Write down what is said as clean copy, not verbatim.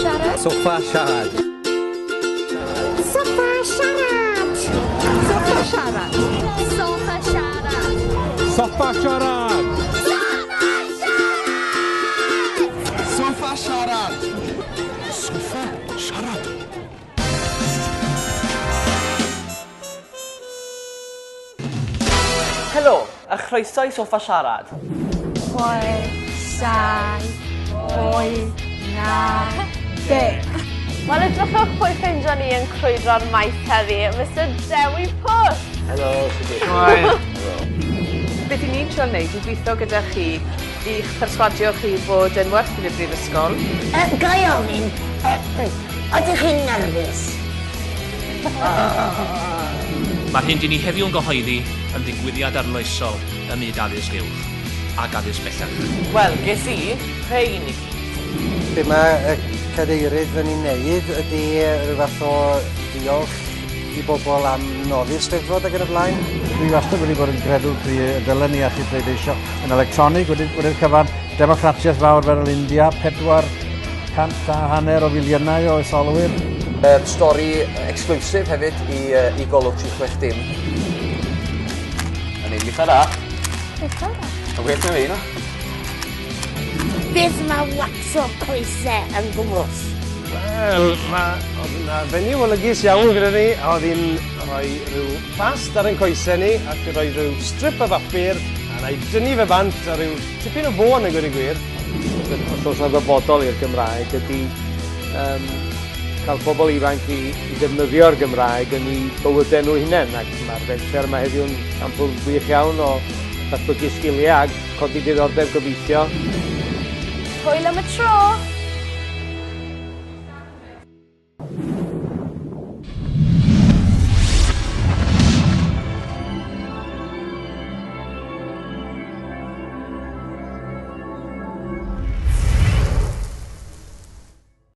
Siarad. Soffa siarad. Soffa siarad. Soffa siarad. Soffa siarad. Soffa siarad. Soffa siarad. Soffa siarad. Soffa siarad. Helo, a chroeso i Soffa Siarad. 6, 7, 8, 9, 10. Wel, edrychwch pwy ffindio ni yn crwydro'r maes heddi, Mr Dewi Pws! Helo, sut ydych? Beth i ni'n trio wneud yw gweithio gyda chi i'ch perswadio chi bod yn werth yn y brifysgol. Ga i ofyn, ydych chi'n nerfus? Mae'r hyn dyn ni heddiw yn gyhoeddi yn ddigwyddiad arloesol ym myd addysg uwch ac addysg bellach. Wel, ges i rhein i gyd. Be mae y cadeirydd fan i'n neud ydy rhyw fath o diolch i bobl am noddi'r Steddfod ac yn y blaen. Dwi wastad wedi bod yn gredw cry y dylen ni allu pleidleisio yn electronig wedi'r cyfan. Democratiaeth fawr fel yr India, 450 o filiynau o etholwyr. Stori exclusive hefyd i Golwg 360. Yn ei eitha da. Eitha da. Yn well na fi, no? Beth mae waxo coesau yn gwmws? Wel, oedd yna fenyw olygus iawn gyda ni, a oedd hi'n rhoi rhyw plast ar ein coesau ni, ac rhoi rhyw strip o bapur, a na i dynnu fe bant a rhyw tipyn o fôn yn gweud y gwir. Os oes yna ddyfodol i'r Gymraeg ydy cael pobl ifanc i ddefnyddio'r Gymraeg yn eu bywydau nhw hunain, ac mae'r fenter yma heddiw'n sampl gwych iawn o datblygu sgiliau ac codi diddordeb gobeithio. Hwyl am y tro!